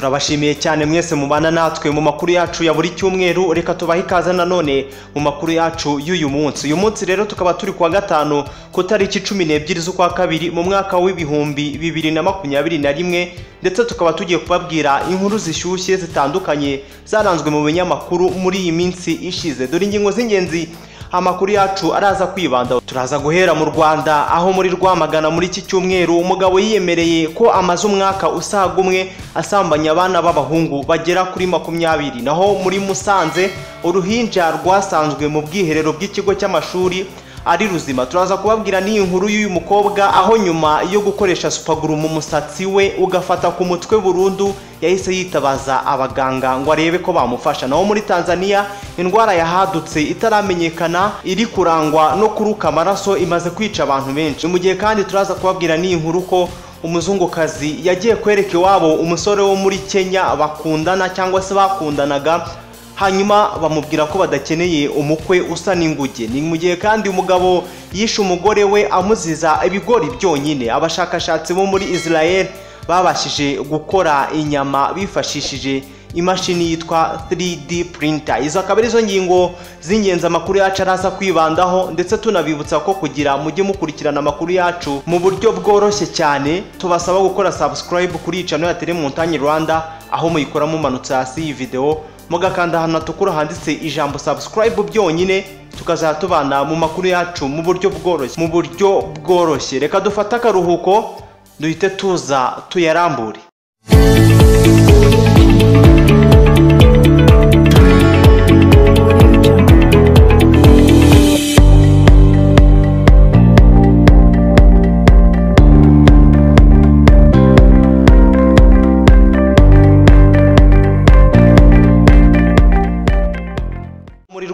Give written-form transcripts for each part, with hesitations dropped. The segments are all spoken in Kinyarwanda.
Turabashimiye cyane mwese mubana natwe mu makuru yacu ya buri cyumweru. Reka tubahe ikaze nanone mu makuru yacu y'uyu munsi. Uyu munsi rero tukaba turi kuwa gatanu ku tariki 12 z'ukwa kabiri mu mwaka w'ibihumbi 2021, ndetse tukaba tugiye kubabwira inkuru zishyushye zitandukanye zaranzwe mu binyamakuru muri iyi minsi ishize. Dore ingingo z'ingenzi amakuru yacu araza kwibanda. Turaza guhera mu Rwanda, aho muri Rwamagana muri iki cyumweru umugabo yiyemereye ko amaze umwaka usaga umwe asambanya abana b'abahungu bagera kuri 20. Naho muri Musanze uruhinja rwasanzwe mu bwiherero bw'ikigo cy'amashuri ari ruzima. Turaza kubabwira n'iyi nkuru y'uyu mukobwa, aho nyuma yo gukoresha superglue mu musatsi we ugafata ku mutwe burundu yahise yitabaza abaganga ngo arebe ko bamufasha. Naho muri Tanzania indwara yahadutse itaramenyekana iri kurangwa no kuruka amaraso imaze kwica abantu benshi. Mu gihe kandi turaza kubabwira n'iyi nkuru ko umuzungukazi yagiye kwereka iwabo umusore wo muri Kenya bakundana cyangwa se bakundanaga, hanyuma bamubwira ko badakeneye umukwe usa n'inguge. Ni mu gihe kandi umugabo yishe umugore we amuziza ibigori byonyine. Abashakashatsi bo muri Israel babashije gukora inyama bifashishije imashini yitwa 3D printer. Izo akaba arizo ngingo z'ingenzi amakuru yacu araza kwibandaho, ndetse tunabibutsa ko kugira mujye mukurikirana amakuru yacu mu buryo bworoshye cyane tubasaba gukora subscribe kuri channel ya Tele Montagne Rwanda, aho muyikora mumanutse hasi iyi video mugakanda ahantu hatukura handitse ijambo subscribe byonyine, tukazatubana mu makuru yacu mu buryo bworoshye, mu buryo bworoshye. Reka dufate akaruhuko duhite tuza tuyarambure.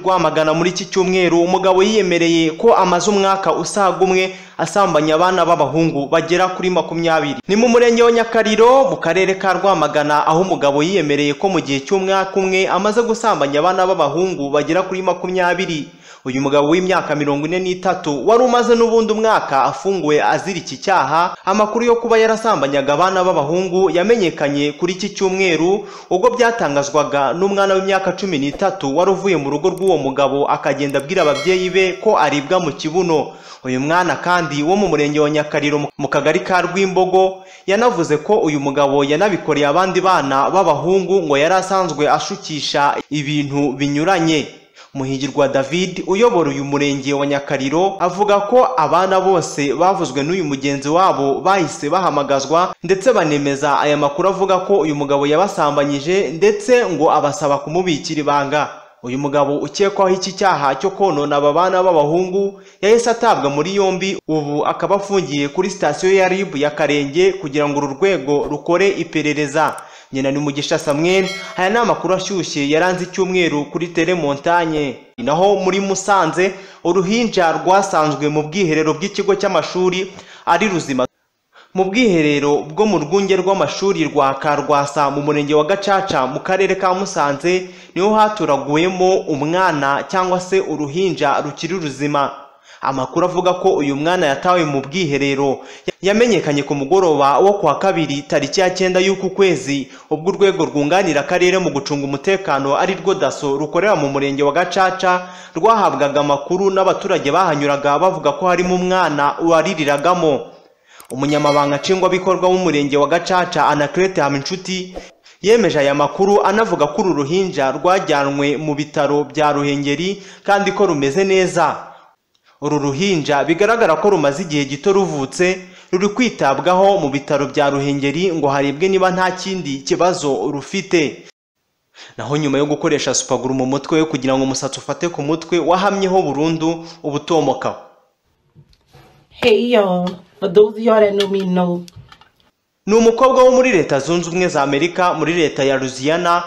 Rwamagana muri iki cyumweru umugabo yiyemereye ko amaze umwaka usaga umwe asambanya abana b'abahungu bagera kuri 20. Ni mu murenge wa Nyakariro mu karere ka Rwamagana, aho umugabo yiyemereye ko mu gihe cy'umwaka umwe amaze gusambanya abana b'abahungu bagera kuri 20. Uyu mugabo w'imyaka 43 wari umaze n'ubundi umwaka afunguwe azira iki cyaha. Amakuru yo kuba yarasambanyaga abana b'abahungu yamenyekanye kuri iki cyumweru ubwo byatangazwaga n'umwana w'imyaka 13 wari uvuye mu rugo rw'uwo mugabo akagenda abwira ababyeyi be ko aribwa mu kibuno. Uyu mwana kandi wo mu murenge wa Nyakariro mu kagari ka Rwimbogo yanavuze ko uyu mugabo yanabikoreye abandi bana b'abahungu ngo yari asanzwe ashukisha ibintu binyuranye. Muhigirwa David uyobora uyu murenge wa Nyakariro avuga ko abana bose bavuzwe n'uyu mugenzi wabo bahise bahamagazwa, ndetse banemeza aya makuru avuga ko uyu mugabo yabasambanyije, ndetse ngo abasaba kumubikira ibanga. Uyu mugabo ukekwaho iki cyaha cyo konona aba bana b'abahungu yahise atabwa muri yombi, ubu akaba afungiye kuri sitasiyo ya RIB ya Karenge kugira ngo uru rwego rukore iperereza. Nyina ni Mugisha Samuel. Aya ni amakuru ashyushye yaranze icyumweru kuri Tele Montagne. Naho muri Musanze uruhinja rwasanzwe mu bwiherero bw'ikigo cy'amashuri ari ruzima. Mu bwiherero bwo mu rwunge rw'amashuri rwa Karwasa mu murenge wa Gacaca mu karere ka Musanze niho haturaguwemo umwana cyangwa se uruhinja rukiri ruzima. Amakuru avuga ko uyu mwana yatawe mu bwiherero yamenyekanye ku mugoroba wo kwa kabiri tariki ya 9 y'uku kwezi, ubwo urwego rwunganira akarere mu gucunga umutekano ari rwo DASSO rukorera mu murenge wa Gacaca rwahabwaga amakuru n'abaturage bahanyuraga bavuga ko harimo umwana waririragamo. Umunyamabanga nshingwabikorwa w'umurenge wa Gacaca Anaclet Haminshuti yemeje aya makuru, anavuga ko uru ruhinja rwajyanwe mu bitaro bya Ruhengeri kandi ko rumeze neza. Uru ruhinja bigaragara ko rumaze igihe gito ruvutse, ruri kwitabwaho mu bitaro bya Ruhengeri ngo harebwe niba nta kindi kibazo rufite. Naho nyuma yo gukoresha superglue mu mutwe we kugira ngo umusatsi ufate ku mutwe wahamyeho burundu ubutomoka. Hey y'all, for those of y'all that know me know. Ni umukobwa wo muri Leta Zunze Ubumwe za Amerika muri leta ya Louisiana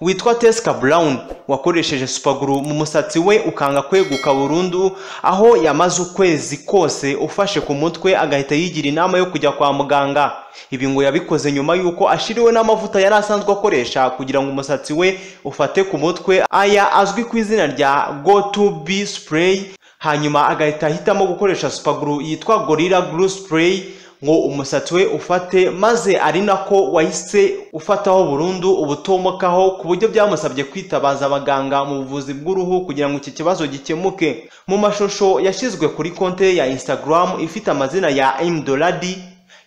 witwa Tessica Brown wakoresheje superglue mu musatsi we ukanga kweguka burundu, aho yamaze ukwezi kose ufashe ku mutwe agahita yigira inama yo kujya kwa muganga. Ibi ngo yabikoze nyuma yuko ashiriwe n'amavuta yari asanzwe akoresha kugira ngo umusatsi we ufate ku mutwe, aya azwi ku izina rya Go to Be Spray, hanyuma agahita ahitamo gukoresha superglue yitwa Gorilla Glue Spray ngo umusatsi we ufate, maze ari nako wahise ufataho burundu ubutomokaho, ku buryo byamusabye kwitabaza abaganga mu buvuzi bw'uruhu kugira ngo iki kibazo gikemuke. Mu mashusho yashyizwe kuri konte ya Instagram ifite amazina ya Mdoladi,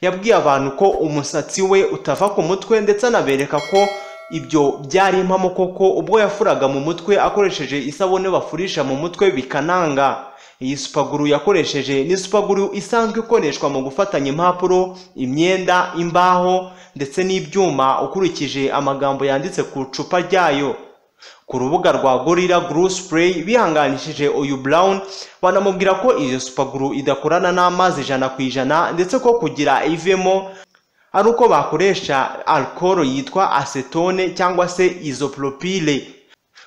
yabwiye abantu ko umusatsi we utava ku mutwe, ndetse anabereka ko ibyo byari impamo koko ubwo yafuraga mu mutwe akoresheje isabune bafurisha mu mutwe bikananga. Iyi supaguru yakoresheje ni supaguru isanzwe ikoreshwa mu gufatanya impapuro, imyenda, imbaho ndetse n'ibyuma, ukurikije amagambo yanditse ku icupa ryayo. Ku rubuga rwa Gorilla Glue Spray bihanganishije uyu Brown, banamubwira ko iyo supaguru idakorana n'amazi 100%, ndetse ko kugira ivemo ari uko bakoresha alcohol yitwa acetone cyangwa se isopropyle.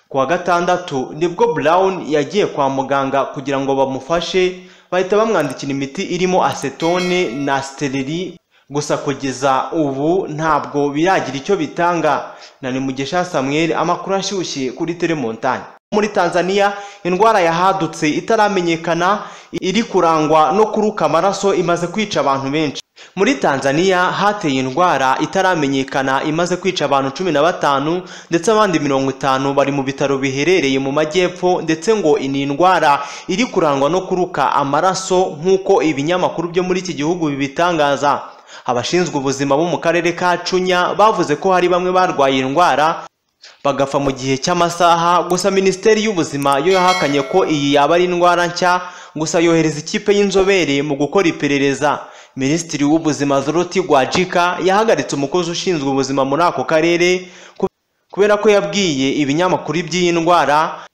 Ku wa gatandatu nibwo Brown yagiye kwa muganga kugira ngo bamufashe, bahita bamwandikira imiti irimo acetone na sterili, gusa kugeza ubu ntabwo biragira icyo bitanga. Na ni Mugesha Samuel, amakuru ashyushye kuri Telemontagne. Muri Tanzania indwara yahadutse itaramenyekana iri kurangwa no kuruka amaraso imaze kwica abantu benshi. Muri Tanzania hateye indwara itaramenyekana imaze kwica abantu 15 ndetse abandi 50 bari mu bitaro biherereye mu majyepfo, ndetse ngo ni indwara iri kurangwa no kuruka amaraso nk'uko ibinyamakuru byo muri iki gihugu bibitangaza. Abashinzwe ubuzima bo mu karere ka Chunya bavuze ko hari bamwe barwaye indwara bagapfa mu gihe cy'amasaha, gusa Minisiteri y'Ubuzima yo yahakanye ko iyi yaba ari indwara nshya, gusa yohereza ikipe y'inzobere mu gukora iperereza. Minisitiri w'Ubuzima Dorothy Gwajika yahagaritse umukozi ushinzwe ubuzima muri ako karere kubera ko yabwiye ibinyamakuru by'iyi ndwara,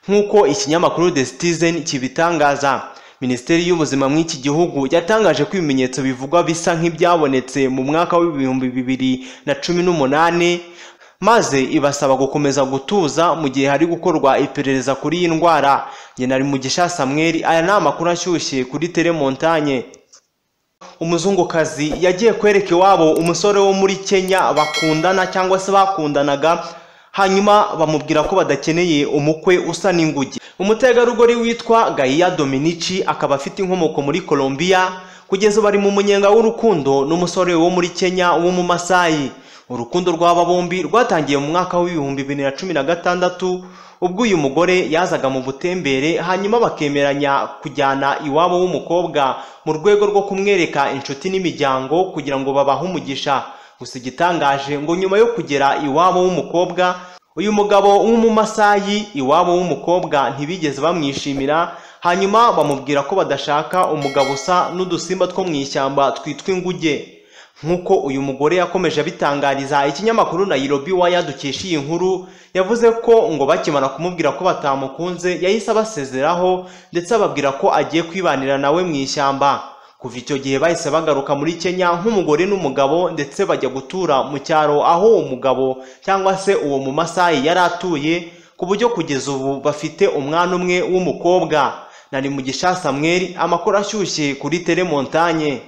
nk'uko ikinyamakuru The Citizen kibitangaza. Minisiteri y'Ubuzima muri iki gihugu yatangaje ko ibimenyetso bivugwa bisa nk'ibyabonetse mu mwaka w'2018, maze ibasaba gukomeza gutuza mu gihe hari gukorwa iperereza kuri iyi ndwara. Njye nari Mugisha Samuel, aya ni amakuru ashyushye kuri Telemontagne. Umuzungukazi yagiye kwereka iwabo umusore wo muri Kenya bakundana cyangwa se bakundanaga, hanyuma bamubwira ko badakeneye umukwe usa n'inguge. Umutegarugori witwa Gaia Dominici akaba afite inkomoko muri Colombia, kugeza bari mu munyenga w'urukundo n'umusore wo muri Kenya wo mu Masai. Urukundo rw'aba bombi rwatangiye mu mwaka w'2016 ubwo uyu mugore yazaga mu butembere, hanyuma bakemeranya kujyana iwabo w'umukobwa mu rwego rwo kumwereka inshuti n'imiryango kugira ngo babahe umugisha. Gusa igitangaje ngo nyuma yo kugera iwabo w'umukobwa, uyu mugabo w'umumasayi iwabo w'umukobwa ntibigeze bamwishimira, hanyuma bamubwira ko badashaka umugabo usa n'udusimba two mu ishyamba twitwa inguge. Nk'uko uyu mugore yakomeje abitangariza ikinyamakuru Nairobi Wire dukesha iyi nkuru, yavuze ko ngo bakimara kumubwira ko batamukunze yahise abasezeraho, ndetse ababwira ko agiye kwibanira nawe mu ishyamba. Kuva icyo gihe bahise bagaruka muri Kenya nk'umugore n'umugabo, ndetse bajya gutura mu cyaro aho uwo mugabo cyangwa se uwo mu Masayi yari atuye, ku buryo kugeza ubu bafite umwana umwe w'umukobwa. Na ni Mugisha Samuel, amakuru ashyushye kuri Telemontagne.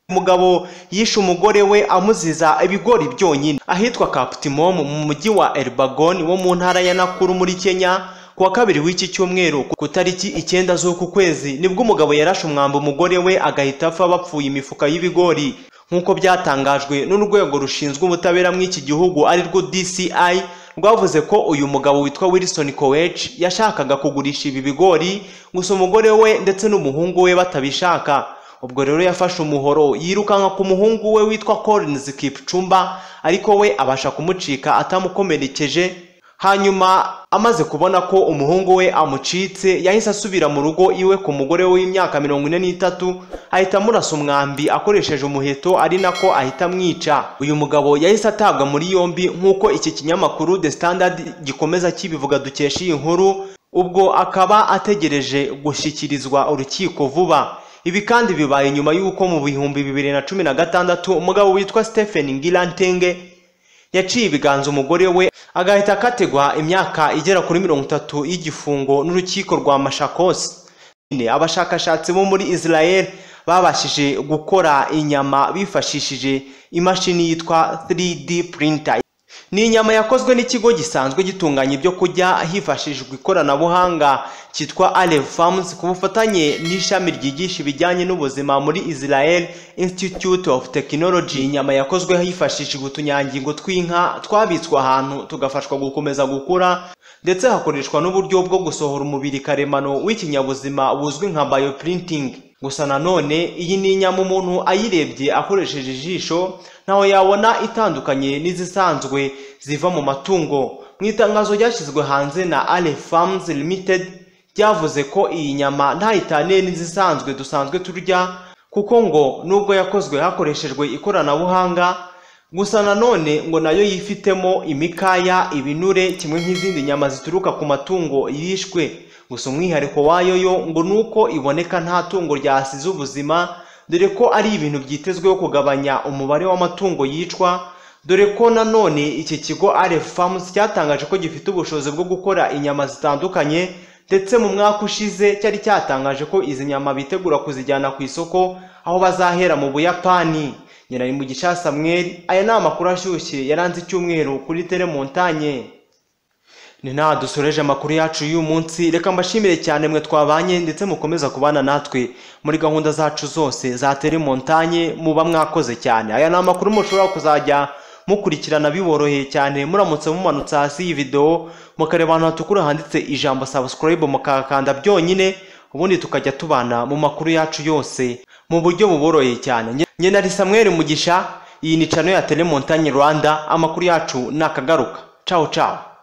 Umugabo yishe umugore we amuziza ibigori byonyine ahitwa Kaptimom mu mujyi wa Elbagon wo mu ntara ya Nakuru muri Kenya. Ku wa kabiri w'iki cyumweru ku tariki 9 z'uku kwezi nibwo umugabo yarashe umwambi umugore we agahita apfa bapfuye imifuka y'ibigori, nk'uko byatangajwe n'urwego rushinzwe ubutabera muri iki gihugu ari rwo DCI. Rwavuze ko uyu mugabo witwa Wilson Koech yashakaga kugurisha ibi bigori, gusa umugore we ndetse n'umuhungu we batabishaka. Ubwo rero yafashe umuhoro yirukanka ku muhungu we witwa Collins Kipchumba, ariko we abasha kumucika atamukomerekeje. Hanyuma amaze kubona ko umuhungu we amucitse, yahise asubira mu rugo iwe ku mugore we w'imyaka 43, ahita amurasa umwambi akoresheje umuheto, ari nako ahita amwica. Uyu mugabo yahise atabwa muri yombi nk'uko iki kinyamakuru The Standard gikomeza kibivuga dukesha iyi nkuru, ubwo akaba ategereje gushyikirizwa urukiko vuba. Ibi kandi bibaye nyuma y'uko mu 2016 umugabo witwa Stephen Ngilantenge yaciye ibiganza umugore we agahita akategwa imyaka igera kuri 30 y'igifungo n'urukiko rwa Machakos. Abashakashatsi bo muri Israel babashije gukora inyama bifashishije imashini yitwa 3D printer. Ni inyama yakozwe n'ikigo gisanzwe gitunganya ibyo kurya hifashishijwe ikoranabuhanga cyitwa Aleph Farms ku bufatanye n'ishami ryigisha ibijyanye n'ubuzima muri Israel Institute of Technology. Inyama yakozwe hifashishijwe utunyangingo tw'inka twabitswe ahantu tugafashwa gukomeza gukura, ndetse hakoreshwa n'uburyo bwo gusohora umubiri karemano w'ikinyabuzima buzwi nka bioprinting. Gusa nanone iyi ni inyama umuntu ayirebye akoresheje ijisho ntaho yabona itandukanye n'izisanzwe ziva mu matungo. Mu itangazo ryashyizwe hanze na Aleph Farms Limited ryavuze ko iyi nyama ntayitaniye n'izisanzwe dusanzwe turya, kuko ngo nubwo yakozwe hakoreshejwe ikoranabuhanga, gusa nanone ngo nayo yifitemo imikaya, ibinure kimwe nk'izindi nyama zituruka ku matungo yishwe. Gusa umwihariko wayo yo ngo nuko iboneka nta tungo ryasize ubuzima, dore ko ari ibintu byitezweho kugabanya umubare w'amatungo yicwa, dore ko nanone iki kigo Aleph Farms cyatangaje ko gifite ubushobozi bwo gukora inyama zitandukanye, ndetse mu mwaka ushize cyari cyatangaje ko izi nyama bitegura kuzijyana ku isoko aho bazahera mu Buyapani. Nyiramugisha Samuel, aya ni amakuru ashyushye yaranze icyumweru kuri Telemontagne. Ni nta dusoreje amakuru yacu y'uyu munsi. Reka mbashimire cyane mwe twabanye ndetse mukomeza kubana natwe muri gahunda zacu zose za Telemontagne, muba mwakoze cyane. Aya ni amakuru mushobora kuzajya mukurikirana biboroheye cyane muramutse mumanutse hasi iyi video mukareba ahantu hatukura handitse ijambo subscribe mukakanda byonyine, ubundi tukajya tubana mu makuru yacu yose mu buryo buboroheye cyane. Njye nari Samuel Mugisha, iyi ni channel ya Telemontagne Rwanda. Amakuru yacu nakagaruka. Ciao ciao.